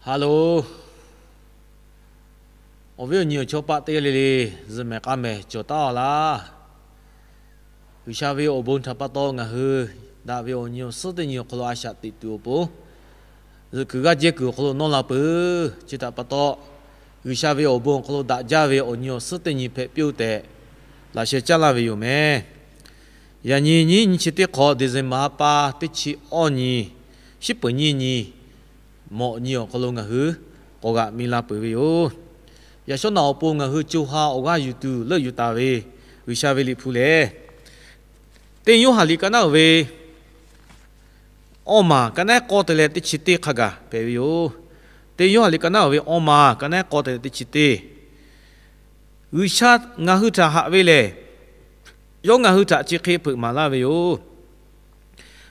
Hello, awˬ viˉ awˬ nyi awˬ chawˇ paˆ teˇ g'aˇ le le, zuhꞈ mehˍ k'a mehˍ cawˬ taˉ-a laˇ. G'uiˬsha ve awˬ bon htaꞈ pa taw ngaˬ hui daꞈ ve awˬ nyi awˬ suhˉ teˇ nyi awˬ hk'aw lo a shaꞈ teꞈ tuˬ awˬ pon, zuhꞈ kuiˬ g'aˇ jehˇ kuiˬ awˬ hk'aw lo nawˇ la peuˬ. Chi htaꞈ pa taw, G'uiˬsha ve awˬ bon awˬ hk'aw lo daꞈ jaˇ ve awˬ nyi awˬ suhˉ teˇ nyi hpehꞈ piˇ-oˆ tehꞈ, laꞈ sheh caˉ laˇ ve yoˬ meh. Yaꞈ nyi nyiˇ nyi chi teˇ hk'awꞈ December ha pa teˇ chi awˇ nyi, shiˉ peuˍ nyiˇ nyi, mawꞈ nyi awˬ hk'aw lo ngaˬ hui k'awꞈ g'aꞈ mi la peuˬ ve yoˬ. Yaꞈ shawˉ naꞈ awˬ pon ngaˬ hui co ha awˬ g'aˇ yuˬ tuˬ leuˆ yuˬ taˍ ve G'uiˬsha ve liꞈ hpu lehˬ, teˇ Yoˇhanˬ liꞈ ka naˉ uiˍ ve awˇ maˬ ka naˉ k'awˇ te leh teˇ chi teˇ hk'a gaˬ hpehꞈ ve yoˬ. Teˇ Yoˇhanˬ liꞈ ka naˉ uiˍ ve awˇ maˬ ka naˉ k'awˇ te leh teˇ chi teˇ. G'uiˬsha ngaˬ hui htaꞈ haꞈ ve lehˬ, yawˇ ngaˬ hui htaꞈ chi hk'e hpeuꞈ maˍ laˇ ve yoˬ.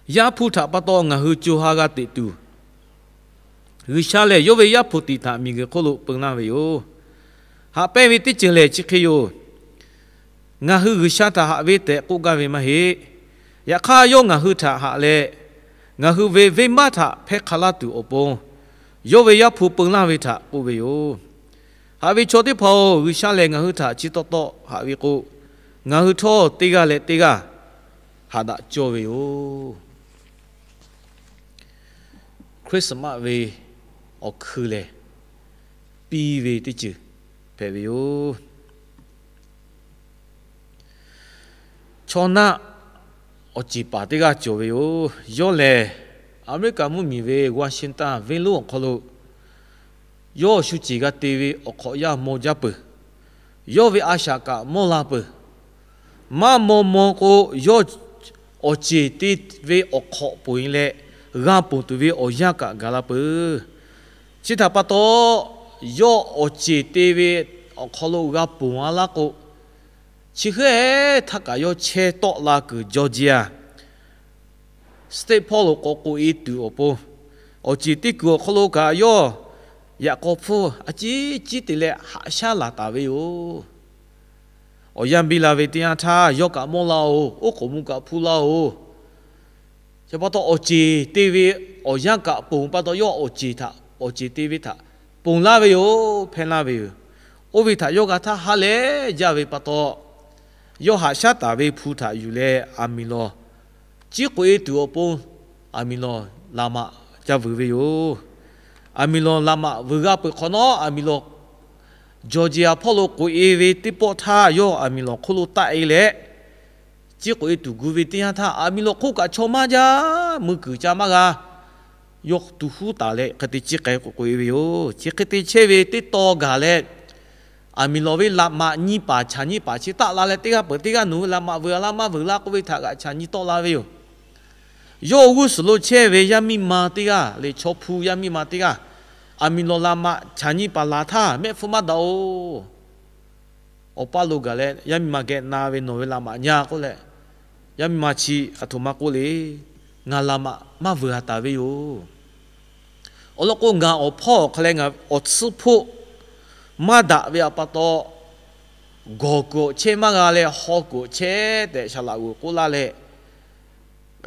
Yaˇ hpu htaꞈ pa taw ngaˬ hui co ha g'a teꞈ tuˬ, G'uiˬsha lehˬ yawˇ ve Yaˇ hpu tiꞈ htaꞈ miˬguiˬ hk'oˆ lo peu laˇ ve yoˬ. Haꞈ pehnˇ ve teˇ ceuˬ lehˬ chi hk'e yoˬ. Ngaˬ hui G'uiˬsha htaꞈ haꞈ ve tehꞈ k'oˆ gaˇ ve maˇ heˆ. Yaꞈ hk'aˇ yawˇ ngaˬ hui htaꞈ haꞈ leh, ngaˬ hui ve venˇbaˆ htaꞈ hpehˇ hk'a laˇ tuˬ awˬ pon, yawˇ ve Yaˇ hpu peu laˇ ve htaꞈ k'oˆ ve yoˬ. Haꞈ ve chaw teˇ hpaˍ-oˬ, G'uiˬsha lehˬ ngaˬ hui htaꞈ chi taw taw haꞈ ve k'o, ngaˬ hui htawˇ teˇ g'aˇ leh teˇ g'aˇ haꞈ daꞈ cawˇ ve yoˬ. Christmas ve awˬ hkui lehˬ, piˇ ve teˇ ceuˬ hpehꞈ ve yoˬ. Chaw naˆ awˬ ceˬ paˍ teˇ g'aˇ cawˬ ve yoˬ. Yawˇ lehˬ, America mvuhˇmiˬ ve Washington venˇ lonˉ awˬ hk'aw lo yawˇ shu ceˬ g'a te ve awˬ hk'awꞈ yaˇ maw jaˇ peuˬ. Yawˇ ve a shaꞈ kaꞈ mawˇ la peuˬ. Maˇ maw maw k'o, yawˇ awˬ ceˬ te ve awˬ hk'awꞈ ponˬ e leh, g'a ponˬ tuˬ ve awˬ yanˇ kaꞈ gaˬ la peuˬ. Chi htaꞈ pa taw, yawˇ awˬ ceˬ te ve awˬ hk'aw lo g'a ponˬ a laˇ k'o, chi hk'e htaˇ kaꞈ yawˇ chehˇ tawˆ la kuiˬ Georgia state hpawˇ lo k'awꞈ k'oꞈ e tuˬ awˬ pon, awˬ ceˬ teˇ kuiˬ awˬ hk'aw lo kaꞈ yawˇ yaꞈ k'aw hpfuhˇ a ciˉ ciˉ te leh haꞈ shaˉ laˬ taˍ ve yoˬ. Awˬ yanˇ biˇ la ve teˇ yanˇ htaˇ, yawˇ kaꞈ mawˇ laˇ-oˬ, oˉ k'oˍ mvuh kaꞈ hpuˇ laˇ-oˬ. Chi pa taw, awˬ ceˬ te ve awˬ yanˇ kaꞈ ponˬ pa taw, yawˇ awˬ ceˬ htaꞈ, awˬ ceˬ te ve htaꞈ ponˬ laˇ ve yoˬ, hpehˇ laˇ ve yoˬ. Oˇ ve htaꞈ yawˇ g'a htaˇ ha lehˬ jaˇ ve pa taw, yawˇ haꞈ shaˉ taˍ ve hpu htaꞈ yuˬ leh aˬ miˍ lawˬ ciˉ k'oꞈ e tuˬ awˬ pon, aˬ miˍ lawˬ laꞈ maꞈ ca vuiˬ ve yoˬ. Aˬ miˍ lawˬ laꞈ maꞈ vuiˬ g'a peuˬ hk'awꞈ nawˉ, aˬ miˍ lawˬ Georgia hpawˇ lo k'oꞈ e ve teˇ pawˆ htaˇ, yawˇ aˬ miˍ lawˬ hk'oˆ lo taˆ e leh, ciˉ k'oꞈ e tuˬ gu ve teˇ yanˇ htaˇ, aˬ miˍ lawˬ hk'oˆ kaꞈ chaw maˇ jaˇ, mui kuiˬ ca maˇ g'a. Yawˇ tu huˉ taˍ leh hk'e te ciˉ k'ai k'oꞈ e ve yoˬ. Chi hk'e te chehˇ ve teˇ taw gaˬ leh, aˬ miˍ lawˬ ve laꞈ maꞈ nyi paˍ chaꞈ nyi paˍ chi taˆ la leh, teˇ g'aˇ peuˬ teˇ g'aˇ nawˬ ve laꞈ maꞈ vuiˬ a laˇ maˇ vuiˬ laˇ k'oˆ ve htaꞈ g'aꞈ chaꞈ nyi tawˆ la ve yoˬ. Yawˇ g'uˇ suhˍ lo chehˇ ve yaˇ miˇ ma teˇ g'aˇ leh chaw hpu yaˇ miˇ ma teˇ g'aˇ, aˬ miˍ lawˬ laꞈ maꞈ chaꞈ nyi paˍ laˬ htaˇ, mehˆ hpfuhˇ maˇ daꞈ-oˬ. Awˬ paˇ lo gaˬ leh yaˇ miˇ ma geh na ve, nawˬ ve laꞈ maꞈ nyi-a k'oˆ leh, yaˇ miˇ ma chi aˬ htoꞈ ma k'oˆ le, Ngaˬ laꞈ maꞈ maˇ vuiˬ a taˍ ve yoˬ. Awˬ lawn k'o, ngaˬ awˬ hpawˇ awˬ hk'a leh ngaˬ awˬ tsuhˇ hpoˆ maˇ daꞈ ve pa taw, gawˬ kuiˬ awˬ chehˇ maˇ g'a leh haw kuiˬ awˬ chehˇ tehꞈ saˍ laꞈ g'oˍ k'oˆ laˇ leh,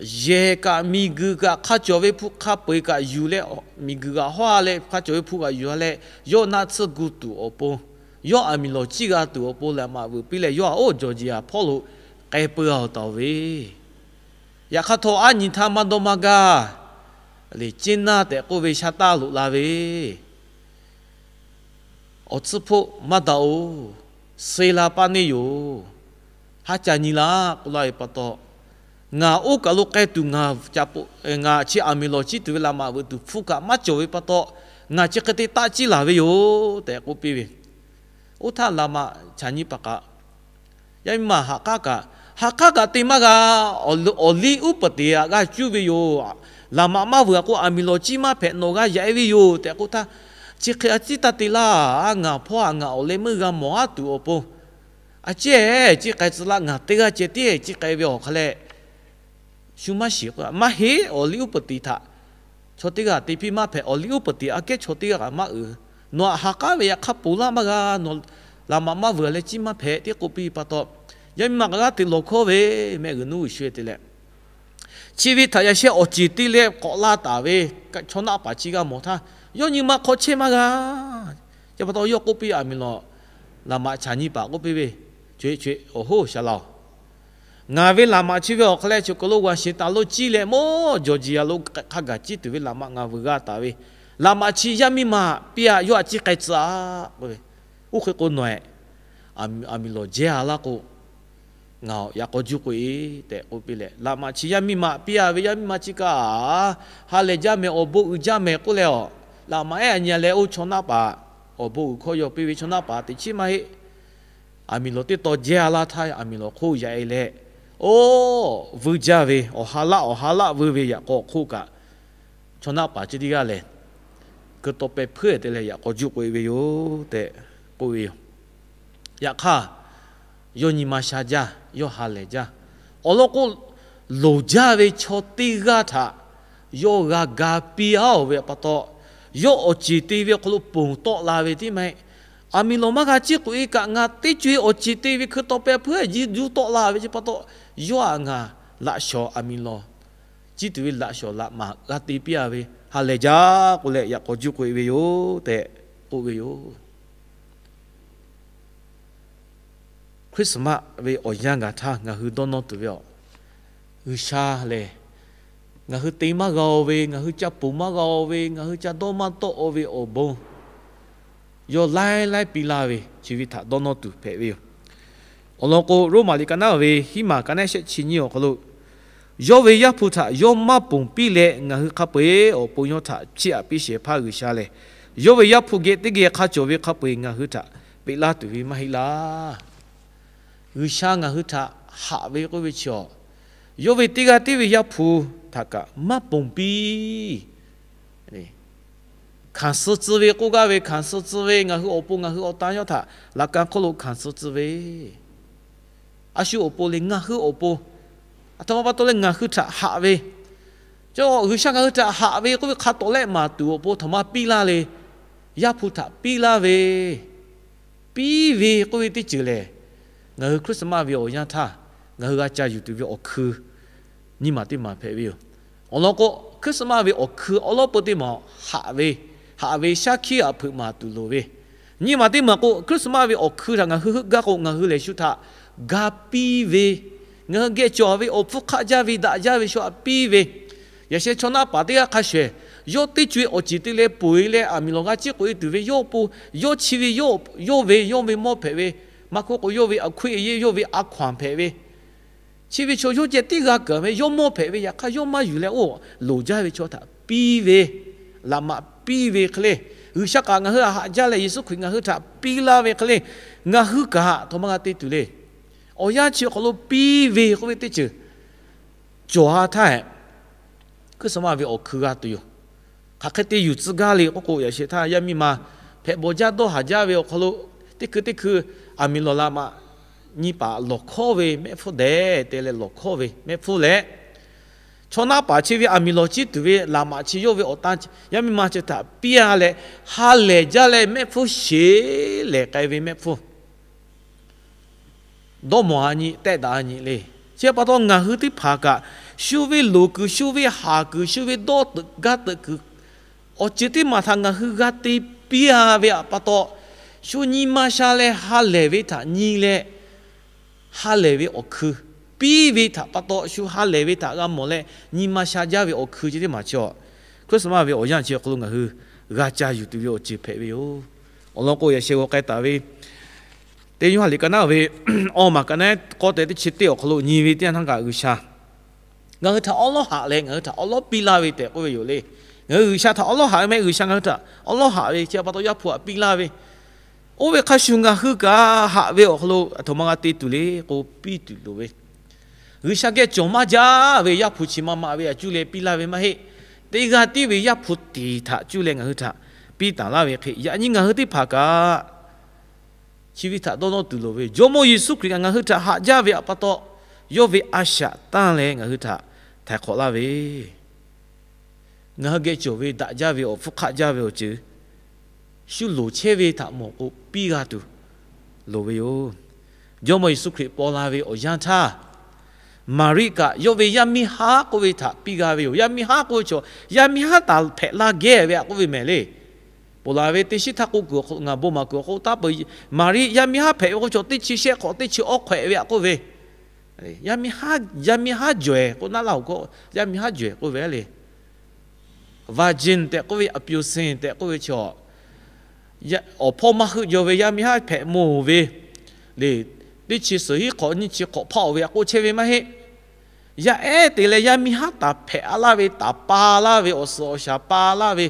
yehˬ kaꞈ miˬguiˬ kaꞈ hk'a cawˬ ve hpu hk'a peu-eˬ kaꞈ yuˬ leh, miˬguiˬ g'aꞈ hawˉ-a leh hk'a cawˬ ve hpu g'aꞈ yuˬ-a leh, yawˇ naˆ tsuhˇ gu tuˬ awˬ pon, yawˇ aˬ miˍ lawˬ ciˇ g'a tuˬ awˬ pon lehˬ, maꞈ vuiˬ piˇ leh yawˇ aꞈ oˇ Georgia hpawˇ lo k'ai peu-a taˍ-oˬ ve. Yaꞈ hk'aˇ htawˇ, aˉ nyi htaˇ maˇ dawˇ maˇ gaˇ lehˬ, ceˇ naˇ tehꞈ k'oˆ ve shaˉ taˇ loꞈ la ve awˬ tsuhˇ hpoˆ maˇ daꞈ-oˬ, suh la paˇ neˇ yoˬ. Haˉ ca nyi laˇ k'oˆ laˇ ve pa taw, ngaˬ oˇ kaˬ lo k'ai tuˬ, ngaˬ chi aˬ miˍ lawˬ ciˇ tuˬ ve laꞈ maꞈ vuiˬ tuˬ hpfuhˇ kaꞈ maˇ cawˬ ve pa taw, ngaˬ chi hk'e te taˆ ciˇ laˬ ve yoˬ tehꞈ k'oˆ piˇ ve. Oˇ htaˇ laꞈ maꞈ chaꞈ nyi paˍ kaꞈ, yaˇ miˇ ma ha k'aˉ kaꞈ, ha k'aˉ kaꞈ te maˇ g'a. Awˬ liˇ uˉ peunˍ teˍ aꞈ g'aˇ cuˇ ve yoˬ. Laꞈ maꞈ maˇ vuiˬ a k'o, aˬ miˍ lawˬ ciˇ maˇ hpehꞈ, nawˬ g'a yaꞈ e ve yoˬ tehꞈ k'oˆ htaˇ, chi hk'e a ciˉ taˇ te laˇ. Ngaˬ hpawˇ aꞈ ngaˬ awˬ leh meuˇ g'a mawˬ aˉ tuˬ awˬ pon, a ciˉ ciˉ k'ai tcuh laˇ. Ngaˬ teˇ g'aˇ ceh tiˉ ciˉ k'ai ve awˬ hk'a leh, shu maˇ shiˍ k'o, maˇ heˆ. Awˬ liˇ uˉ peunˍ teˍ htaꞈ chaw teˇ g'aˇ te piˇ maˇ hpehꞈ. Awˬ liˇ uˉ peunˍ teˍ aꞈ kehˉ chaw teˇ g'aˇ kaꞈ maˇ uiˍ. Nawˬ aꞈ ha k'aˉ ve yaꞈ hk'aˇ ponˬ laˇ maˇ g'a. Nawˬ laꞈ maꞈ maˇ vuiˬ a leh ciˇ maˇ hpehꞈ tehꞈ k'oˆ piˇ pa taw, yaˇ miˇ ma k'aꞈ g'aˇ hteꞈ lawˬ hkawˇ ve mehˆ g'uiˬ nuˇ g'uiˬ shu-e te leh, chi ve htaꞈ yaꞈ sheh awˬ ceˬ te leh k'awꞈ laˇ taˍ ve chaw naˆ paˍ chi g'a mawˬ htaˇ, Yawˇ nyi ma hk'aw chehˇ maˇ g'a. Chi pa taw yawˇ k'oˆ piˇ, aˬ miˍ lawˬ laꞈ maꞈ chaꞈ nyi paˍ k'oˆ piˇ ve, Awˬ hoˉ Saˍ laꞈ-oˬ, ngaˬ ve laꞈ maꞈ chi ve awˬ hk'aw leh choˬ kaˬ lo g'a sheˍ taˍ lo ciˇ leh mawˇ Jawˬjiˍyaˍ lo hk'a gaˬ ciˇ tuˬ ve laꞈ maꞈ ngaˬ vuiˬ g'a taˍ ve, laꞈ maꞈ chi yaˇ miˇ ma piˇ-a, yawˇ htaꞈ ciˇ k'ai tcuh-a k'oˆ ve. Oˇ hk'e k'o nawˬ-ehˍ, aˬ miˍ lawˬ jehˇ-a laˇ k'o, ngaˬ yaꞈ k'aw juˇ k'oꞈ-e tehꞈ k'oˆ piˇ leh, laꞈ maꞈ chi yaˇ miˇ ma piˇ-a ve, yaˇ miˇ ma chi kaꞈ ha lehˬ jaˇ mehˍ, awˬ bon uiˍ jaˇ mehˍ k'oˆ leh, laꞈ maꞈ ehˉ a nyi-a leh, oˇ chaw naˆ paˍ, awˬ bon uiˍ hkawˇ yaw piˇ ve chaw naˆ paˍ teꞈ chiˉ maˇ heˆ. Aˬ miˍ lawˬ teˇ taw jehˇ-a laˇ htaˇ, aˬ miˍ lawˬ hk'oˆ yaꞈ-e leh, oˇ vuiˇ jaˇ ve, awˬ ha laˆ awˬ ha laˆ vuiˇ ve yaꞈ k'aw hk'oˆ kaꞈ, chaw naˆ paˍ chi teˇ g'aˇ lehˬ, hkui taw peh hpuiˇ te leh yaꞈ k'aw juˇ k'oꞈ-e ve yoˬ tehꞈ k'oˆ ve yoˬ. Yaꞈ hk'aˇ, yawˇ nyi ma sha jaˇ, yawˇ ha lehˬ jaˇ. Awˬ lawn k'o, loˍ jaˇ ve chaw teˇ g'aˇ htaꞈ yawˇ g'a ga piˇ-a-oˬ ve pa taw, yawˇ awˬ ceˬ te ve awˬ hk'aw lo ponˬ tawˆ la ve teˇ maˇ heˆ. Aˬ miˍ lawˬ maˇ g'a ciˇ k'oꞈ-e kaꞈ, ngaˬ teˇ co-e awˬ ceˬ te ve hkui taw peh hpuiˇ jiˇ juˇ tawˆ la ve chi pa taw, yawˇ htaꞈ ngaˬ laꞈ shawnˍ, aˬ miˍ lawˬ ciˇ tuˬ ve laꞈ shawnˍ laꞈ maˍ g'a te piˇ-a ve, ha lehˬ jaˇ k'oˆ leh yaꞈ k'aw juˇ k'oꞈ-e ve yoˬ tehꞈ k'oˆ ve yoˬ. Christmas ve awˬ yanˇ gaˬ htaˇ ngaˬ hui dawˇ nawˇ tuˬ ve, G'uiˬsha lehˬ, ngaˬ hui te maˇ g'a-o ve, ngaˬ hui ca ponˬ maˇ g'a-o ve, ngaˬ hui ca dawˇ maˇ tawˆ-o ve awˬ bon yawˇ laiˉ laiˉ piˇ laˇ ve, chi ve htaꞈ dawˇ nawˇ tuˬ hpehꞈ ve yoˬ. Awˬ lawn k'o, Roˉmaꞈ liꞈ ka naˉ ve hiˉ maˬ ka naˉ shehˆ chi nyiˇ awˬ hk'aw lo, yawˇ ve Yaˇ hpu htaꞈ yawˇ maˇ ponˬ piˇ leh, ngaˬ hui hk'a peu-eˬ awˬ pon yawˇ htaꞈ chiˇ aꞈ piˇ shehˍ hpaˇ G'uiˬsha lehˬ, yawˇ ve Yaˇ hpu geh teˇ geh hk'a cawˬ ve hk'a peu-eˬ ngaˬ hui htaꞈ peꞈ laˇ tuˬ ve maˇ heˆ laˇ. G'uiˬsha ngaˬ hui htaꞈ haꞈ ve k'oˆ ve chi-a, yawˇ ve teˇ g'aˇ tiˉ ve Yaˇ hpu htaꞈ kaꞈ maˇ ponˬ piˇ. Hkanˍ suh tcuh ve k'oˆ gaˇ ve, hkanˍ suh tcuh ve, ngaˬ hui awˬ pon ngaˬ hui awˬ tan yawˇ htaꞈ laꞈ ka hk'oˆ lo hkanˍ suh tcuh ve, a shu awˬ pon leh ngaˬ hui awˬ pon, aˬ htoꞈ ma pa taw leh ngaˬ hui htaꞈ haꞈ ve, G'uiˬsha ngaˬ hui htaꞈ haꞈ ve k'oˆ ve hk'a tawˍ leh maˍ tuˬ awˬ pon htaꞈ ma piˇ laˇ le. Yaˇ hpu htaꞈ piˇ laˇ ve, piˇ ve k'oˆ ve teˇ ceuˬ lehˬ, ngaˬ hui Christmas ve awˬ yanˇ htaˇ ngaˬ hui g'a ca yuˬ tuˬ ve awˬ hkui nyiˇ maˬ teˇ maˬ hpehꞈ ve yoˬ. Awˬ lawn k'o, Christmas ve awˬ hkui awˉ lawˉ peu teˇ maˬ haꞈ ve, haꞈ ve shaˉ hkiˆ aꞈ hpeuꞈ maˍ tuˬ loˍ ve, nyiˇ maˬ teˇ maˬ k'o, Christmas ve awˬ hkui htaꞈ ngaˬ hui heuˆ gaˇ k'o, ngaˬ hui lehˬ shu htaꞈ ga piˇ ve, ngaˬ hui geh cawˬ ve awˬ hpfuhˇ hk'aˆ jaˇ ve, daꞈ jaˇ ve shu htaꞈ piˇ ve, yaꞈ sheh chaw naˆ paˍ teˇ g'aˇ hk'a shuˍ shuˍ, yawˇ teˇ co-e awˬ ceˬ te leh ponˬ-e leh aˬ miˍ lawˬ g'a ciˇ k'oꞈ-e tuˬ ve yawˇ po, yawˇ chi ve, yawˇ ve, yawˇ ve mawˇ hpehꞈ ve, maˇ hkawˇ k'o yawˇ ve a hkuiˇ a yeˇ, yawˇ ve a hkaw-anˬ hpehꞈ ve, chi ve chaw yawˇ ceh tiˉ g'a keunˍ ve, yawˇ mawˇ hpehꞈ ve, yaꞈ hk'aˇ yawˇ maˇ yuˬ leh oˇ loˍ jaˇ ve chaw htaꞈ piˇ ve, laꞈ maꞈ piˇ ve hk'e le, G'uiˬsha kaꞈ ngaˬ hui htaꞈ haꞈ jaˇ leh Yeˍsuˆ Hkriꞈ ngaˬ hui htaꞈ piˇ laˇ ve hk'e le, ngaˬ hui kaꞈ aˬ htoꞈ ma g'a te tuˬ le. Awˬ yanˇ chi awˬ hk'aw lo piˇ ve k'oˆ ve teˇ ceuˬ cawˬ-a htaˇ, Christmas ve awˬ hkui g'a tuˬ yoˬ. Hk'aˬ hk'e te yuˬ tcuh gaˇ le k'oˆ k'o, yaꞈ sheh htaˇ yaˇ miˇ ma hpehꞈ bawˬ jaˇ dawˇ haˍ jaˇ ve awˬ hk'aw lo, teˇ hkui teˇ hkui aˬ miˍ lawˬ laꞈ maꞈ nyi paˍ lawˬ hkawˉ ve mehˆ hpfuhˇ dehꞈ te leh lawˬ hkawˉ ve mehˆ hpfuhˇ leh, chaw naˆ paˍ chi ve aˬ miˍ lawˬ ciˇ tuˬ ve laꞈ maꞈ chi yawˇ ve awˬ tan yaˇ miˇ ma chi htaꞈ piˇ-a leh, ha lehˬ jaˇ leh mehˆ hpfuhˇ sheˍ lehˬ k'ai ve mehˆ hpfuhˇ dawˇ mawˬ-a nyi, tehˆ daꞈ-a nyi le. Chi pa taw ngaˬ hui teˇ hpaˍ kaꞈ, shu ve loˍ kuiˬ, shu ve haˍ kuiˬ, shu ve dawˇ teuꞈ gaˇ teuꞈ kuiˬ, awˬ ceuˬ teˇ maˬ htaꞈ ngaˬ hui g'a te piˇ-a ve pa taw, shu nyi ma sha leh ha lehˬ ve htaꞈ nyi leh, ha lehˬ ve awˬ hkui piˇ ve htaꞈ pa taw, shu ha lehˬ ve htaꞈ g'a mawˬ leh nyi ma sha jaˇ ve awˬ hkui chi teˇ maˬ chi-a, Christmas ve awˬ yanˇ chi awˬ hk'aw lo ngaˬ hui g'a ca yuˬ tuˬ ve awˬ ceuˬ hpehꞈ ve yoˬ. Awˬ lawn k'o, yaꞈ sheh g'aw k'ai taˍ ve teˇ Yoˇhanˬ liꞈ ka naˉ ve awˇ maˬ ka naˉ k'awˇ tehꞈ teˇ chi teˇ awˬ hk'aw lo nyi ve teˇ yanˇ htaˇ kaꞈ, G'uiˬsha ngaˬ hui htaꞈ awˉ lawˉ haꞈ leh ngaˬ hui htaꞈ awˉ lawˉ piˇ laˇ ve tehꞈ k'oˆ ve yoˬ le. Ngaˬ hui G'uiˬsha htaꞈ awˉ lawˉ haꞈ ve mehˆ, G'uiˬsha ngaˬ hui htaꞈ awˉ lawˉ haꞈ ve chi pa taw Yaˇ hpu htaꞈ piˇ laˇ ve, oˇ ve hk'a shuˍ ngaˬ hui kaꞈ haꞈ ve awˬ hk'aw lo aˬ htoꞈ ma g'a te tuˬ le k'o, piˇ tuˬ loˍ ve, G'uiˬsha geh cawˬ maˇ jaˇ ve Yaˇ hpu chi ma ma ve htaꞈ cuˇ leh piˇ laˇ ve maˇ heˆ. Teˇ g'aˇ tiˉ ve Yaˇ hpu tiˍ htaꞈ cuˇ leh ngaˬ hui htaꞈ piˇ taˍ laˇ ve hk'e, yaꞈ nyi ngaˬ hui teˇ hpaˍ kaꞈ chi ve htaꞈ dawˇ nawˇ tuˬ loˍ ve, Jawˇmawˇ Yeˍsuˆ Hkriꞈ ngaˬ hui htaꞈ haꞈ jaˇ ve pa taw, yawˇ ve a shaꞈ tanˇ leh ngaˬ hui htaꞈ htaiˍ hk'awꞈ laˇ ve, ngaˬ hui geh cawˬ ve daꞈ jaˇ ve awˬ hpfuhˇ hk'aˆ jaˇ ve awˬ ceuˬ shu loˍ chehˇ ve htaꞈ mawˬ k'o, piˇ g'a tuˬ loˍ ve yoˬ. Jawˇmawˇ Yeˍsuˆ Hkriꞈ paw la ve awˬ yanˇ htaˇ, Maˍriˆ kaꞈ yawˇ ve yaˇ miˇ haˉ k'oˆ ve htaꞈ piˇ g'a ve yoˬ. Yaˇ miˇ haˉ k'oˆ ve chaw, yaˇ miˇ haˉ taˍ hpehꞈ laˇ geh ve htaꞈ k'oˆ ve mehˍ le. Ponˬ laˬ ve teˇ shiˉ htaˇ k'oˆ kuiˬ awˬ hk'aw lo ngaˬ bon maˍ kuiˬ awˬ hk'aw lo taˇ peuˬ, Maˍriˆ yaˇ miˇ haˉ hpehꞈ ve k'oˆ ve chaw teˇ chi shehˆ hk'awꞈ teˇ chi awˇ hk'awehꞈ ve aꞈ k'oˆ ve, yaˇ miˇ haˉ jawehˬ k'o naˆ laˇ hoꞈ k'o, yaˇ miˇ haˉ jawehˬ k'oˆ ve le. Virgin tehꞈ k'oˆ ve, အပျိုစင် tehꞈ k'oˆ ve chi, awˬ hpawˇ maˇ heuˆ jaw ve yaˇ miˇ haˉ hpehꞈ mawˬ ve le. Teˇ chi suhˍ hiˉ hk'awꞈ nyiˇ chi hk'awꞈ hpaˆ-oˬ ve aꞈ k'oˆ chehˇ ve maˇ heˆ. Yaˇ ehˉ te leh yaˇ miˇ haˉ taˍ hpehꞈ-a laˇ ve, taˍ pa laˇ ve, awˬ suhˍ awˬ shaˍ pa laˇ ve,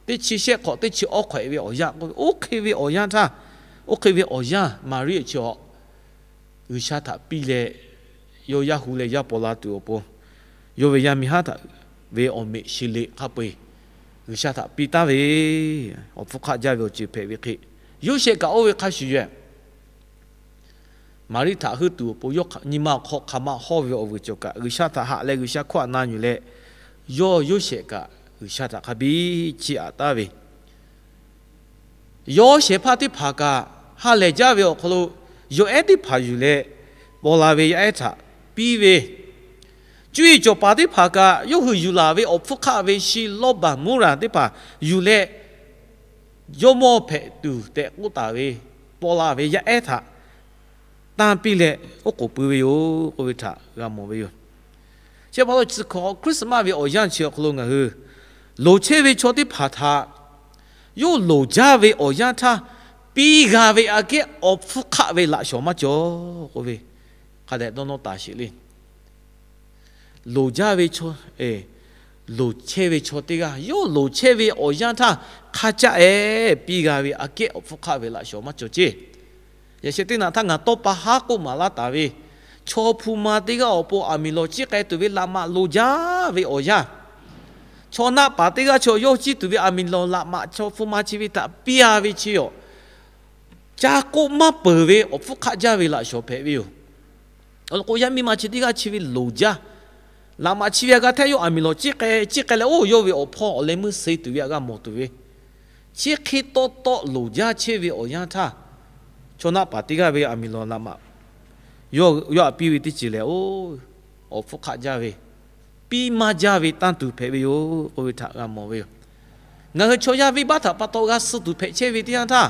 teˇ chi shehˆ hk'awꞈ teˇ chi awˇ hk'awehꞈ ve awˬ yanˇ k'oˆ ve, oˇ hk'e ve awˬ yanˇ htaˇ, oˇ hk'e ve awˬ yanˇ Maˍriˆ chi G'uiˬsha htaꞈ piˇ leh, yawˇ yaˇ hu leh yaˇ paw la tuˬ awˬ pon, yawˇ ve yaˇ miˇ haˉ htaꞈ ve awˬ meꞈ shi le hk'a peu-eˬ G'uiˬsha htaꞈ piˇ taˉ ve awˬ hpfuhˇ hk'aˆ jaˇ ve awˬ ceuˬ hpehꞈ ve hk'e, Yoˇsehꞈ kaꞈ oˇ ve hk'a shuˍ yoˬ. Maˍriˆ htaꞈ heuˆ tuˬ awˬ pon, yawˇ nyi ma awˬ hk'aw hk'aˬ ma hawˇ ve awˬ vuiˬ cawˬ kaꞈ, G'uiˬsha htaꞈ haꞈ leh G'uiˬsha hkawˇ htaꞈ na yuˬ leh, yawˇ Yoˇsehꞈ kaꞈ G'uiˬsha htaꞈ hk'a biˇ chiˇ aꞈ taˍ ve Yoˇsehꞈ hpaˇ teˇ hpaˍ kaꞈ ha lehˬ jaˇ ve awˬ hk'aw lo, yawˬ ehˉ teˇ hpaˍ yuˬ leh paw la ve yaˇ ehˉ htaꞈ piˇ ve, cuˇ yiˍ cawˬ paˍ teˇ hpaˍ kaꞈ yawˇ hui yuˬ laˬ ve awˬ hpfuhˇ hk'aˆ ve shi lawˇbaˬ muˉraˬ teˇ hpaˍ yuˬ leh, jawˇmawˇ hpehꞈ tuˬ tehꞈ k'oˆ taˍ ve paw la ve yaˇ ehˉ htaꞈ tanˇ piˇ leh oˉ k'oˍ pui ve yoˬ k'oˆ ve htaꞈ g'a mawˬ ve yoˬ. Chi pa taw chi hk'awꞈ Christmas ve awˬ yanˇ chi awˬ hk'aw lo ngaˬ hui loˍ chehˇ ve chaw teˇ hpaˍ htaꞈ yawˇ loˍ jaˇ ve awˬ yanˇ htaˇ piˇ g'a ve aꞈ kehˉ awˬ hpfuhˇ hk'aˆ ve laꞈ shawnˍ maˇ cawˬ k'oˆ ve, hk'a dehꞈ dawˇ nawˇ taˍ sheˍ le. Loˍ jaˇ ve, loˍ chehˇ ve chaw teˇ g'aˇ yawˇ loˍ chehˇ ve awˬ yanˇ htaˇ hk'a caˆ-e piˇ g'a ve aꞈ kehˉ awˬ hpfuhˇ hk'aˆ ve laꞈ shawnˍ maˇ cawˬ ceˇ. Yaꞈ sheh teˇ naꞈ htaˇ ngaˬ tawˇ pa haˉ k'oˆ maˍ laˇ taˍ ve, chaw hpu ma teˇ g'aˇ awˬ pon aˬ miˍ lawˬ ciˉ k'ai tuˬ ve laꞈ maꞈ loˍ jaˇ ve awˬ yanˇ, chaw naˆ paˍ teˇ g'aˇ chaw yawˇ ciˇ tuˬ ve aˬ miˍ lawˬ laꞈ maꞈ chaw hpu ma chi ve htaꞈ piˇ-a ve chi awˬ, ca k'oˆ maˇ peuˬ ve awˬ hpfuhˇ hk'aˆ jaˇ ve laꞈ shawnˍ hpehꞈ ve yoˬ. Awˬ lawn k'o, yaˇ miˇ ma chi teˇ g'aˇ chi ve loˍ jaˇ, laꞈ maꞈ chi ve aꞈ g'a htaˇ yawˇ aˬ miˍ lawˬ ciˉ k'ai ciˉ k'ai leh, oˇ yawˇ ve awˬ hpawˇ awˬ leh meuˇ suh tuˬ ve aꞈ g'a mawˬ tuˬ ve, chi hk'e tawˇ tawˆ loˍ jaˇ chehˇ ve awˬ yanˇ htaˇ, chaw naˆ paˍ teˇ g'aˇ ve aˬ miˍ lawˬ laꞈ maꞈ yawˇ aꞈ piˇ ve teˇ ceuˬ lehˬ, oˇ, awˬ hpfuhˇ hk'aˆ jaˇ ve, piˇ maˇ jaˇ ve tanˇ tuˬ hpehꞈ ve yoˬ k'oˆ ve htaꞈ g'a mawˬ ve yoˬ. Ngaˬ hui chaw yaˇ venˇbaˆ htaꞈ pa taw g'a suh tuˬ hpehꞈ chehˇ ve teˇ yanˇ htaˇ,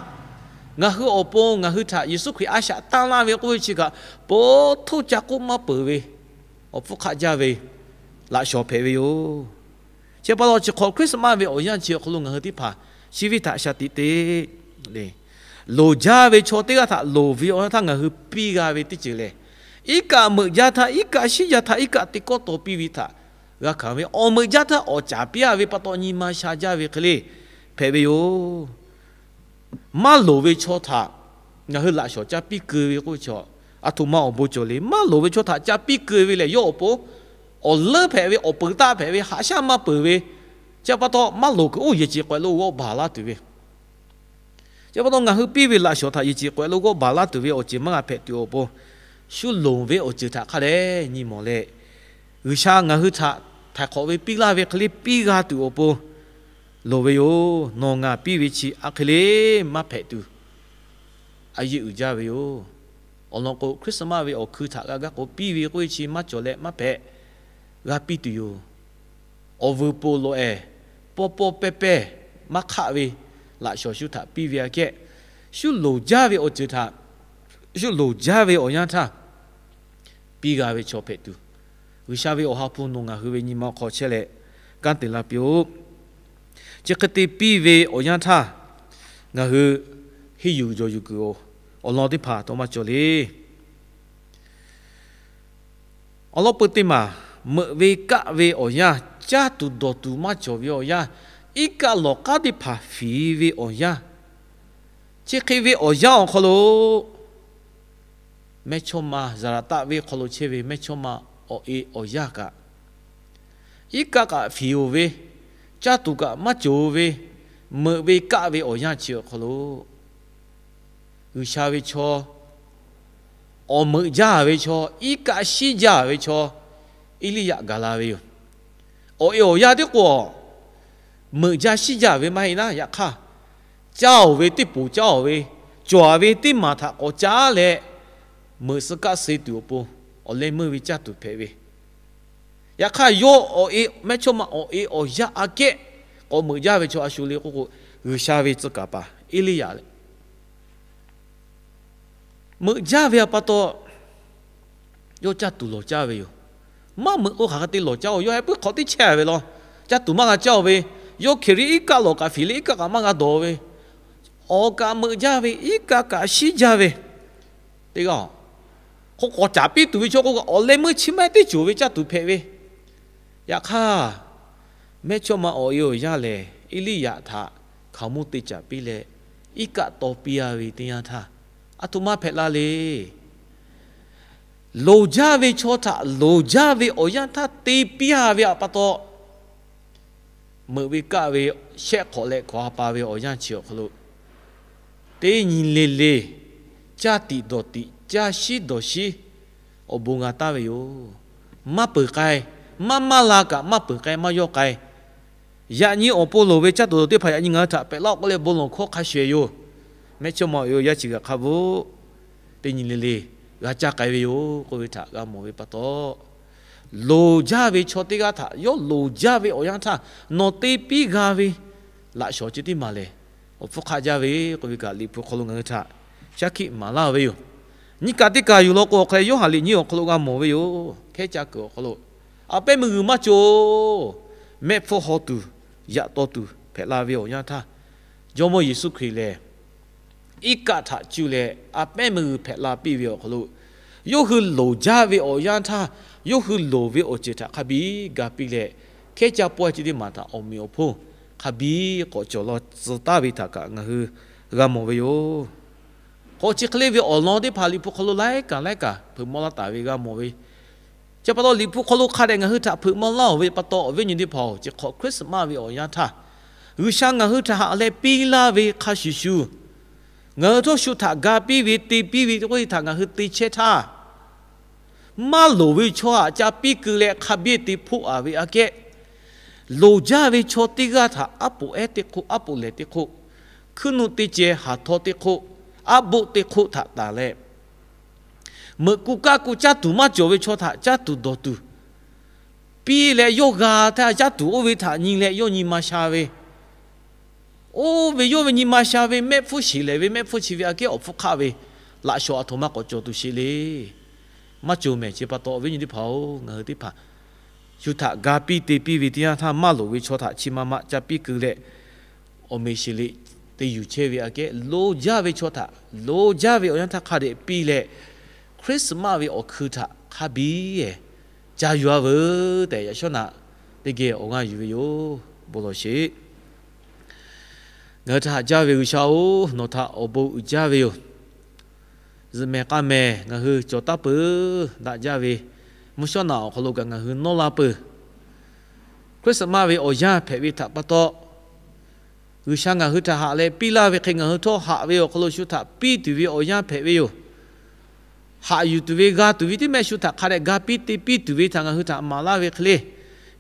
ngaˬ hui awˬ pon ngaˬ hui htaꞈ Yeˍsuˆ Hkriꞈ a shaꞈ tanˇ laˇ ve k'oˆ ve chi kaꞈ, po htoˇ ca k'oˆ maˇ peuˬ ve awˬ hpfuhˇ hk'aˆ jaˇ ve laꞈ shawnˍ hpehꞈ ve yoˬ. Chi pa taw chi hk'awꞈ Christmas ve awˬ yanˇ chi awˬ hk'aw lo ngaˬ hui teˇ hpaˍ chi ve htaꞈ shaˍ tiꞈ te le. Loˍ jaˇ ve chaw teˇ g'aˇ htaꞈ loˍ ve awˬ yanˇ htaˇ ngaˬ hui piˇ g'a ve teˇ ceuˬ lehˬ, iˉ kaˆ meuꞈ jaˇ htaˇ, iˉ kaˆ shiˉ jaˇ htaˇ, iˉ kaˆ te kawˆ taw piˇ ve htaꞈ g'a hkanˍ ve, awˬ meuꞈ jaˇ htaˇ awˬ caˍ piˇ-a ve pa taw nyi ma sha jaˇ ve hk'e le hpehꞈ ve yoˬ. Maˇ loˍ ve chaw htaꞈ ngaˬ hui laꞈ shawnˍ ca piˇ keu ve k'oˆ ve chaw, aˬ htoꞈ ma awˬ bon cawˬ le. Maˇ loˍ ve chaw htaꞈ ca piˇ keu ve lehˬ, yawˇ awˬ pon awˬ leuˉ hpehꞈ ve, awˬ peuˬ taˆ hpehꞈ ve, haꞈ shaˉ maˇ peuˬ ve, chi pa taw maˇ loˍ kuiˬ oˇ yehˬ ceˬ k'awehꞈ lo g'awˇ baˬ laˇ tuˬ ve, chi pa taw ngaˬ hui piˇ ve laꞈ shawnˍ htaꞈ yehˬ ceˬ k'awehꞈ lo g'awˇ baˬ laˇ tuˬ ve awˬ ceuˬ maˇ g'a hpehꞈ tuˬ awˬ pon, shu loˍ ve awˬ ceuˬ htaꞈ hk'a dehꞈ nyi mawˬ leh, G'uiˬsha ngaˬ hui htaꞈ htaiˍ hk'awꞈ ve piˇ laˇ ve hk'e le piˇ g'a tuˬ awˬ pon loˍ ve yoˬ. Nawˬ ngaˬ piˇ ve chi aˬ hk'e le maˇ hpehꞈ tuˬ, a yeˇ uiˍ jaˇ ve yoˬ. Awˬ lawn k'o, Christmas ve awˬ hkui htaꞈ g'a gaˇ k'o, piˇ ve k'oˆ ve chi maˇ cawˬ leh maˇ hpehꞈ, g'a piˇ tuˬ yoˬ. Awˬ vuiˬ poˬ lawꞈ-ehˍ, pawˇ pawˇ pehˇ pehˇ maˇ hk'aˆ ve laꞈ shawnˍ shu htaꞈ piˇ ve aꞈ kehˉ, shu loˍ jaˇ ve awˬ ceuˬ htaꞈ, shu loˍ jaˇ ve awˬ yanˇ htaˇ piˇ g'a ve chaw hpehꞈ tuˬ, G'uiˬsha ve awˬ ha hpu nawˬ ngaˬ hui ve nyi ma awˬ hk'aw chehˇ leh kanˉ te laˇ piˇ-oˆ. Chi hk'e te piˇ ve awˬ yanˇ htaˇ, ngaˬ hui henˇ yuˬ jawˬ yuˬ kuiˬ awˬ lawn teˇ hpaˍ taw maˇ cawˬ le. Awˬ lawn peu teˇ maˬ, meuꞈ ve kaˆ ve awˬ yanˇ, caˇ tuˬ dawˬ tuˬ maˇ cawˬ ve awˬ yanˇ, iˉ kaˆ lawˬ k'aˉ teˇ hpaˍ fiˍ ve awˬ yanˇ, chi hk'e ve awˬ yanˇ awˬ hk'aw lo mehˇchawˇma Zaˍlaˍtaˆ venˇ hk'aw lo chehˇ ve mehˇchawˇma awˬ e awˬ yaˇ kaꞈ, iˉ kaˆ kaꞈ fiˍ-oˬ ve, caˇ tuˬ kaꞈ maˇ cawˬ ve, meuꞈ ve kaˆ ve awˬ yanˇ chi awˬ hk'aw lo G'uiˬsha ve chaw, awˬ meuꞈ jaˇ ve chaw, iˉ kaˆ shiˉ jaˇ ve chaw, Eˇliˇyaꞈ gaˬ la ve yoˬ. Awˬ e awˬ yaˇ tiˉ k'o, meuꞈ jaˇ shiˉ jaˇ ve maˇ heˆ naˉ, yaꞈ hk'aˇ, caˇ-oˬ ve teˇ poˬ caˇ-oˬ ve, cawˬ-a ve teˇ maˬ htaꞈ k'awꞈ caˉ leh, meuꞈ suh kaˆ suh tuˬ awˬ pon awˬ leh meuˇ ve caˇ tuˬ hpehꞈ ve. Yaꞈ hk'aˇ, yawˇ awˬ e, mehˇchawˇma awˬ e awˬ yaˇ aꞈ kehˉ k'awꞈ meuꞈ jaˇ ve chaw a shu le k'oˆ k'o, G'uiˬsha ve tcuh kaˍ paˍ Eˇliˇyaꞈ leh, meuꞈ jaˇ ve a pa taw, yawˇ caˇ tuˬ lawˬ caˇ ve yoˬ. Maˇ meuꞈ k'o hk'aˬ hk'e te lawˬ caˇ-oˬ, yawˇ heh puiˉ hk'awꞈ teˇ chehˇ ve law. Caˇ tuˬ maˇ g'a caˇ-oˬ ve, yawˇ Hkeˍriˆ iˉ kaˆ lawˬ kaꞈ, Hpeˍliˆ iˉ kaˆ kaꞈ maˇ g'a dawˬ ve, awˬ kaꞈ meuꞈ jaˇ ve, iˉ kaˆ kaꞈ shiˉ jaˇ ve teˇ g'aˇ-oˬ, hk'oˆ k'awꞈ caˍ piˇ tuˬ ve chaw k'o kaꞈ, awˬ leh meuˇ chi maˇ heˆ teˇ ceuˬ ve caˇ tuˬ hpehꞈ ve. Yaꞈ hk'aˇ, mehˇchawˇma awˬ e awˬ yanˇ lehˬ, Eˇliˇyaꞈ htaꞈ hkaoˍmonˇ te caˍ piˇ leh, iˉ kaˆ taw piˇ-a ve teˇ yanˇ htaˇ, aˬ htoꞈ ma hpehꞈ la le. Loˍ jaˇ ve chaw htaꞈ loˍ jaˇ ve awˬ yanˇ htaˇ te piˇ-a ve a pa taw, meuꞈ ve kaˆ ve shehˆ hk'awꞈ leh hkawꞈ ha pa ve awˬ yanˇ chi awˬ hk'aw lo, teˇ nyi le le caˇ tiꞈ dawˬ tiꞈ, caˇ shiˉ dawˬ shiˉ awˬ bon g'a taˍ ve yoˬ. Maˇ peuˬ k'ai, maˇ maˇ la kaꞈ maˇ peuˬ k'ai, maˇ yawˇ k'ai. Yaꞈ nyi awˬ pon loˍ ve caˇ tuˬ dawˬ teˇ hpaˍ yaꞈ nyi ngaˬ hui htaꞈ pehꞈ laˇ-oˆ k'oˆ leh bon lawˬ hkawˇ hk'a shuˍ-eˬ yoˬ. Mehˇchawˇma awˬ e awˬ yanˇ chi g'aꞈ hk'a bvuhꞈ, teˇ nyi le le g'a caˇ k'ai ve yoˬ k'oˆ ve htaꞈ g'a mawˬ ve pa taw, loˍ jaˇ ve chaw teˇ g'aˇ htaꞈ yawˇ loˍ jaˇ ve awˬ yanˇ htaˇ nawˬ te piˇ g'a ve laꞈ shawˍ chi teˇ maˬ lehˬ, awˬ hpfuhˇ hk'aˆ jaˇ ve k'oˆ ve kaꞈ, Liꞈ hpu hk'aw lo ngaˬ hui htaꞈ shaˉ hkiˆ maˍ laˇ ve yoˬ. Nyiˇ kaꞈ teˇ kaˬ yuˬ law k'o, awˬ hk'aw leh Yoˇhanˬ liꞈ nyiˇ awˬ hk'aw lo g'a mawˬ ve yoˬ. Hkehˉ caˇ kuiˬ awˬ hk'aw lo, a pehˉ meuˇ g'uiˬ maˇ cawˬ, mehˆ hpfuhˇ haw tuˬ, yaꞈ taw tuˬ hpehꞈ la ve awˬ yanˇ htaˇ, Jawˇmawˇ Yeˍsuˆ Hkriꞈ lehˬ, iˉ kaˆ htaꞈ cuˇ leh a pehˉ meuˇ g'uiˬ hpehꞈ la piˇ ve awˬ hk'aw lo, yawˇ hui loˍ jaˇ ve awˬ yanˇ htaˇ, yawˇ hui loˍ ve awˬ ceuˬ htaꞈ hk'a biˇ ga piˇ leh, hkehˉ caˇ pawehˇ chi teˇ maˬ htaꞈ awˬ meꞈ awˬ hponˇ hk'a biˇ k'awꞈ cawˬ law tcuh taˍ ve htaꞈ kaꞈ ngaˬ hui g'a mawˬ ve yoˬ. K'o chi hk'e le ve awˬ lawn teˇ hpaˍ Liꞈ hpu hk'aw lo laiˉ kaꞈ laiˉ kaꞈ hpeuꞈ maw laˇ taˍ ve g'a mawˬ ve. Chi pa taw Liꞈ hpu hk'aw lo hk'a dehꞈ ngaˬ hui htaꞈ hpeuꞈ maw laˇ-oˬ ve pa taw, awˬ viˉ nyi teˇ hpaˍ-oˬ, chi hk'awꞈ Christmas ve awˬ yanˇ htaˇ, G'uiˬsha ngaˬ hui htaꞈ haꞈ leh piˇ laˇ ve hk'a shuˍ shuˍ, ngaˬ hui htawˇ shu htaꞈ ga piˇ ve te piˇ ve k'oˆ ve htaꞈ ngaˬ hui te chehˇ htaˇ, maˇ loˍ ve chaw htaꞈ ca piˇ keu leh hk'a biˇ te hpoˆ-a ve aꞈ kehˉ, loˍ jaˇ ve chaw teˇ g'aˇ htaꞈ aˉ poꞈ ehˉ teˇ hk'oˆ, aˉ poꞈ lehˬ teˇ hk'oˆ, hkuiˉ nuˆ teˇ ceh haˍ htawˇ teˇ hk'oˆ, aˉ boˆ teˇ hk'oˆ htaꞈ tanˬ leh, meuꞈ ku kaˆ ku caˇ tuˬ maˇ cawˬ ve chaw htaꞈ caˇ tuˬ dawˬ tuˬ piˇ leh, yawˇ g'a htaˇ caˇ tuˬ oˇ ve htaꞈ nyi leh yawˇ nyi ma sha ve, oˇ ve yawˇ ve nyi ma sha ve mehˆ hpfuhˇ sheˍ lehˍ ve mehˆ hpfuhˇ chi ve aꞈ kehˉ awˬ hpfuhˇ hk'aˆ ve laꞈ shawˍ aˬ htoꞈ ma k'awꞈ cawˬ tuˬ sheˍ le. Maˇ cawˬ mehˍ. Chi pa taw awˬ viˉ nyi teˇ hpaˍ-oˬ, ngaˬ hui teˇ hpaˍ shu htaꞈ ga piˇ te piˇ ve teˇ yanˇ htaˇ, maˇ loˍ ve chaw htaꞈ chi ma ma ca piˇ keu leh, awˬ meꞈ sheˍ liꞈ te yuˬ chehˇ ve aꞈ kehˉ, loˍ jaˇ ve chaw htaꞈ loˍ jaˇ ve awˬ yanˇ htaˇ hk'a dehꞈ piˇ leh, Christmas ve awˬ hkui htaꞈ hk'a biˇ ca yuˬ-a veuˬ tehꞈ, yaꞈ shawˉ naꞈ teˇ geh awˬ g'aˇ yuˬ ve yoˬ. Bon lawˬ sheˍ. Ngaˬ hui htaꞈ haꞈ jaˇ ve G'uiˬsha-oˬ, nawˬ htaꞈ awˬ bon uiˍ jaˇ ve yoˬ. Zuhꞈ mehˍ k'a mehˍ ngaˬ hui cawˬ taˉ peuˬ daꞈ jaˇ ve, mvuhˇ shawˉ naꞈ awˬ hk'aw lo kaꞈ ngaˬ hui nawˇ la peuˬ. Christmas ve awˬ yanˇ hpehꞈ ve htaꞈ pa taw, G'uiˬsha ngaˬ hui htaꞈ haꞈ leh piˇ laˇ ve hk'e, ngaˬ hui htawˇ haꞈ ve awˬ hk'aw lo shu htaꞈ piˇ tuˬ ve awˬ yanˇ hpehꞈ ve yoˬ. Haꞈ yuˬ tuˬ ve, g'a tuˬ ve teˇ mehˆ shu htaꞈ hk'a dehꞈ ga piˇ te piˇ tuˬ ve htaꞈ ngaˬ hui htaꞈ maˍ laˇ ve hk'e le,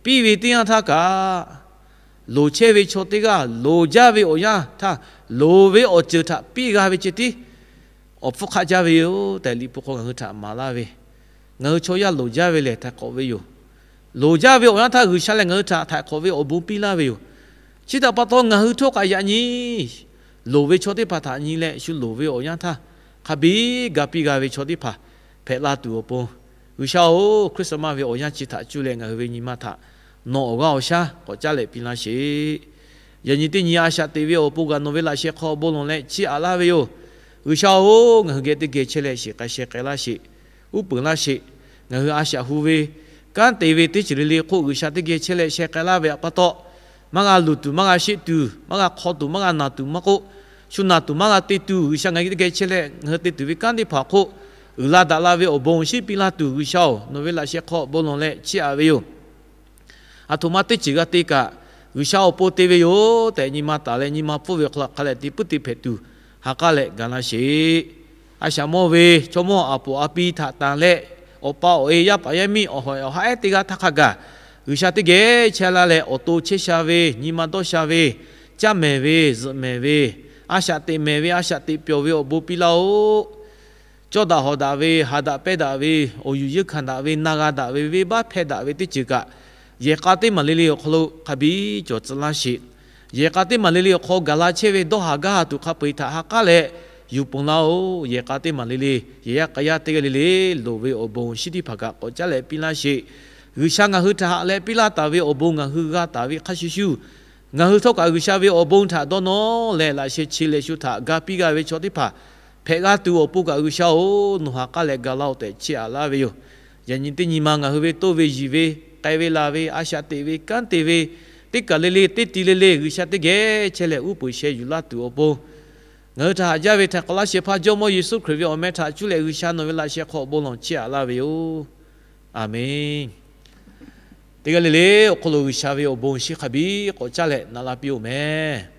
piˇ ve teˇ yanˇ htaˇ kaꞈ, loˍ chehˇ ve chaw teˇ g'aˇ loˍ jaˇ ve awˬ yanˇ htaˇ, loˍ ve awˬ ceuˬ htaꞈ piˇ g'a ve ceh tiˉ awˬ hpfuhˇ hk'aˆ jaˇ ve yoˬ tehꞈ, Liꞈ hpu hk'aw ngaˬ hui htaꞈ maˍ laˇ ve. Ngaˬ hui chaw yaˇ loˍ jaˇ ve lehˬ htaiˍ hk'awꞈ ve yoˬ. Loˍ jaˇ ve awˬ yanˇ htaˇ G'uiˬsha lehˬ ngaˬ hui htaꞈ htaiˍ hk'awꞈ ve awˬ bon piˇ laˇ ve yoˬ. Chi htaꞈ pa taw ngaˬ hui htawˇ kaꞈ yaꞈ nyi loˍ ve chaw teˇ hpaˍ htaꞈ nyi leh, shu loˍ ve awˬ yanˇ htaˇ hk'a biˇ ga piˇ g'a ve chaw teˇ hpaˍ hpehꞈ la tuˬ awˬ pon, G'uiˬsha-oˬ, Christmas ve awˬ yanˇ chi htaꞈ cuˇ leh ngaˬ hui ve nyi ma htaꞈ nawˬ awˬ g'aˇ awˬ shaˉ k'awꞈ caˉ leh piˇ laˇ sheˍ. Yaꞈ nyi teˇ nyi a shaꞈ teꞈ ve awˬ pon kaꞈ nawˬ ve laꞈ sheh hk'aw bon lawˬ leh chiˇ aꞈ laˇ ve yoˬ. G'uiˬsha-oˬ, ngaˬ hui geh teˇ geh chehˇ leh shiˍ k'ai sheh k'ai laˇ sheˍ. Uˉ peunˍ laˇ sheˍ. Ngaˬ hui a shaꞈ hu ve kanˉ te ve teˇ ceuˬ le le hk'oˆ G'uiˬsha teˇ geh chehˇ leh sheh k'ai laˇ ve pa taw, maˇ g'a luˬ tuˬ, maˇ g'a sheˆ tuˬ, maˇ g'a hk'aw tuˬ, maˇ g'a naˬ tuˬ maˇ k'oˆ, shu naˬ tuˬ maˇ g'a te tuˬ, G'uiˬsha ngaˬ hui teˇ geh chehˇ leh ngaˬ hui te tuˬ ve kanˉ teˇ hpaˍ hk'oˆ, uiˍ la daꞈ la ve awˬ bon awˬ shinˉ piˇ laˇ tuˬ, G'uiˬsha-oˬ, nawˬ ve laꞈ sheh hk'aw bon lawˬ leh chiˇ aꞈ ve yoˬ. Aˬ htoꞈ ma teˇ ceuˬ g'a te kaꞈ, G'uiˬsha awˬ pon te ve yoˬ tehꞈ nyi ma taˍ leh nyi ma pfuhˇ ve hk'aw lo hk'a leh te puiˉ te hpehꞈ tuˬ, ha k'aˉ leh ga laˇ sheˍ. A shaꞈ mawˇ ve chaw mawˇ aˬ poˍ a pi htaꞈ tanˬ leh, awˬ pa awˬ e yaˇ paˍ yaˇ miˇ awˬ hawˍ awˬ haˉ ehˉ teˇ g'aˇ htaˇ hk'a gaˬ, G'uiˬsha teˇ geh chehˇ laˇ leh awˬ to chehˇ sha ve, nyi ma dawˇ sha ve, caˇ mehˍ ve, zuhꞈ mehˍ ve, a shaꞈ teꞈ mehˍ ve, a shaꞈ teꞈ pyawˬ ve awˬ bon piˇ laˇ-oˆ. Cawˇ daꞈ hawˍ daꞈ ve, ha daꞈ pehˇ daꞈ ve, awˬ yuˬ yeunˇ hkanˍ daꞈ ve, na g'a daꞈ ve, venˇbaˆ hpehˇ daꞈ ve teˇ ceuˬ kaꞈ, yehˬ k'a teˇ maˬ le le awˬ hk'aw lo hk'a biˇ cawˬ tcuh laˇ sheˍ. Yehˬ k'a teˇ maˬ le le awˬ hk'aw gaˬ la chehˇ ve dawˇ haˍ gaˇ haˍ tuˬ hk'a peu-eˬ htaꞈ ha k'aˉ leh yuˬ ponˬ laˇ-oˬ. Yehˬ k'a teˇ maˬ le le, yehˬ yaˇ k'a yaˇ teˇ g'aˇ le le, loˍ ve awˬ bon awˬ shinˉ teˇ hpaˍ kaꞈ k'awꞈ caˉ leh piˇ laˇ sheˍ. G'uiˬsha ngaˬ hui htaꞈ haꞈ leh piˇ laˇ taˍ ve awˬ bon ngaˬ hui g'a taˍ ve hk'a shuˍ shuˍ, ngaˬ hui htawˇ kaꞈ G'uiˬsha ve awˬ bon htaꞈ dawˇ nawˇ leh laꞈ sheh chi leh shu htaꞈ ga piˇ g'a ve chaw teˇ hpaˍ hpehꞈ g'a tuˬ awˬ pon kaꞈ G'uiˬsha-oˬ, nawˬ ha k'aˉ leh ga laˇ-oˬ tehꞈ chiˇ aꞈ laˇ ve yoˬ. Yaꞈ nyi teˇ nyi ma ngaˬ hui ve toˇ ve yiˬ ve, k'ai ve laˬ ve, a shaꞈ teꞈ ve, kanˉ te ve, teˇ kaˬ le le teˇ ti le le G'uiˬsha teˇ geh chehˇ leh uˉ peunˍ sheh yuˬ laˇ tuˬ awˬ pon, ngaˬ hui htaꞈ haꞈ jaˇ ve htaiˍ hk'awꞈ laˇ shehˍ hpaˇ Jawˇmawˇ Yeˍsuˆ Hkriꞈ ve awˬ meh htaꞈ cuˇ leh G'uiˬsha nawˬ ve laꞈ sheh hk'aw bon lawˬ chiˇ aꞈ laˇ ve yoˬ. A menˬ. Teˇ g'aˇ le le awˬ hk'aw lo G'uiˬsha ve awˬ bon shinˉ hk'a biˇ k'awꞈ caˇ leh na la piˇ-oˬ meh.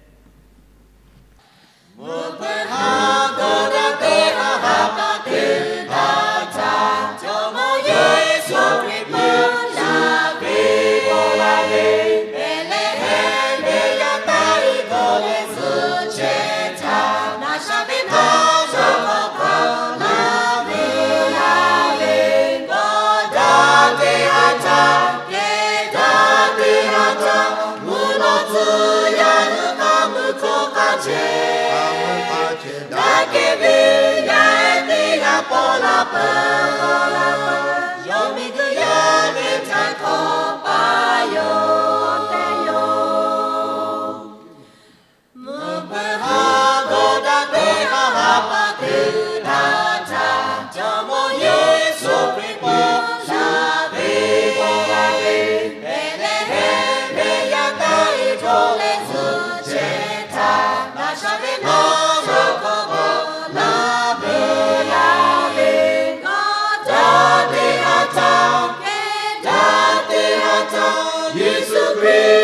Yeˍsuˆ Hkriꞈ